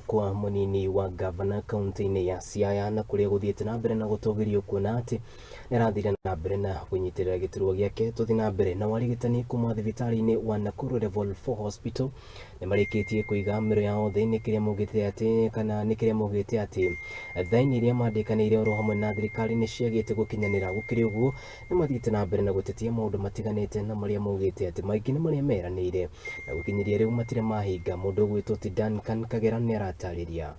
Kwa munini wa gavana kaunti-inĩ ya Siaya na kũrĩa gũthiĩte na mbere na gũtũgĩrio kuona atĩ nĩarathire na mbere na kũnyitĩrĩra gĩturwa gĩake. Tũthiĩ na mbere na warigitani kuma thibitarĩ-inĩ wa Nakuru Level 4 Hospital nĩmarĩkĩtie kũiga mĩro yao thĩ nĩ kĩrĩa maugĩte atĩ kana nĩ kĩrĩa maugĩte atĩ thaini iria mandĩkanĩire oro hamwe na thirikari nĩ ciagĩte gũkinyanĩra. Gũkĩrĩ ũguo, nĩ mathiĩte na mbere na gũtetia maũndũ matiganĩte na marĩa maugĩte atĩ maingĩ nĩ marĩa meranĩire na gũkinyĩria rĩu matirĩ mahinga. Mũndũ ũgwĩtwo ti Duncan Kagera nĩ aratarĩria.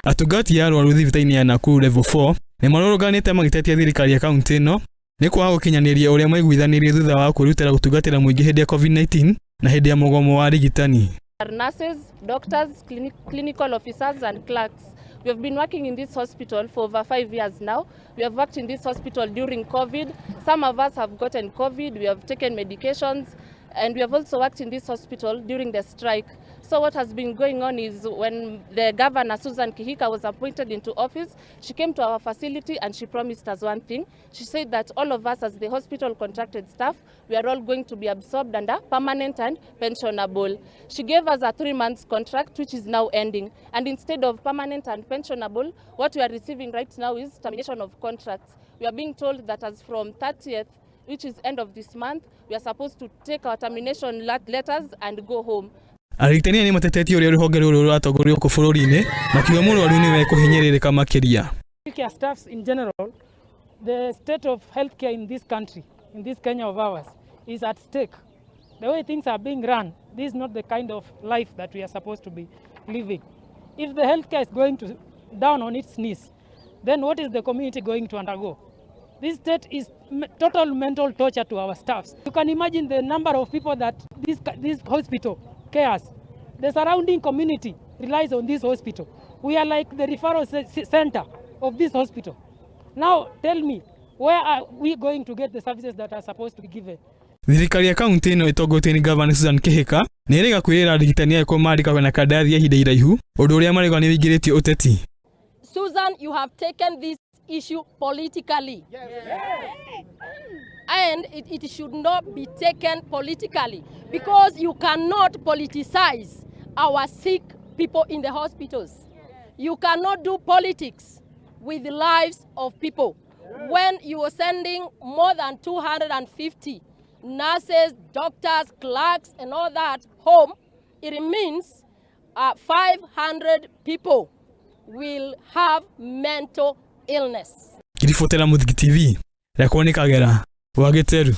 Atungati a arwaru thibitarĩ-inĩ ya Nakuru Level 4 nĩ marũrũnganĩte magĩtetia thirikari ya kaunti ĩno nĩ kwaga gũkinyanĩria ũrĩa maiguithanĩirie thutha wa kwĩrutĩra gũtungatĩra mũingĩ hĩndĩ ya COVID-19 na hĩndĩ ya mũgomo wa arigitani. Are nurses, doctors, clinical officers, and clerks. We have been working in this hospital for over 5 years now. We have worked in this hospital during COVID. Some of us have gotten COVID. We have taken medications. And we have also worked in this hospital during the strike. So what has been going on is when the governor, Susan Kihika, was appointed into office, she came to our facility and she promised us one thing. She said that all of us as the hospital contracted staff, we are all going to be absorbed under permanent and pensionable. She gave us a 3 months contract, which is now ending. And instead of permanent and pensionable, what we are receiving right now is termination of contracts. We are being told that as from 30th, which is end of this month, we are supposed to take our termination letters and go home. Arigitani aya nĩ matetetie ũrĩa rũhonge rũrũ rũratongorio gũkũ bũrũri-inĩ makiuga mũrwaru nĩwe kũhinyĩrĩrĩka makĩria. Healthcare staffs in general, the state of healthcare in this country, in this Kenya of ours, is at stake. The way things are being run, this is not the kind of life that we are supposed to be living. If the healthcare is going to down on its knees, then what is the community going to undergo? This state is total mental torture to our staffs. You can imagine the number of people that this hospital cares. The surrounding community relies on this hospital. We are like the referral center of this hospital. Now tell me, where are we going to get the services that are supposed to be given? Thirikari ya kaunti ĩno ĩtongoretio nĩ Gavana Susan Kihika nĩ ĩrega kwĩrĩra arigitani aya mandĩkagwo na kandarathi ya ihinda iraihu, ũndũ ũrĩa marauga nĩ wĩingĩrĩtie ũteti. Susan, you have taken this issue politically. And it should not be taken politically because you cannot politicize our sick people in the hospitals. You cannot do politics with the lives of people. When you are sending more than 250 nurses, doctors, clerks, and all that home, it means 500 people will have mental illness. Ngiribotera Mũthingi TV, rekwo nĩ Kagera wa Gĩteru.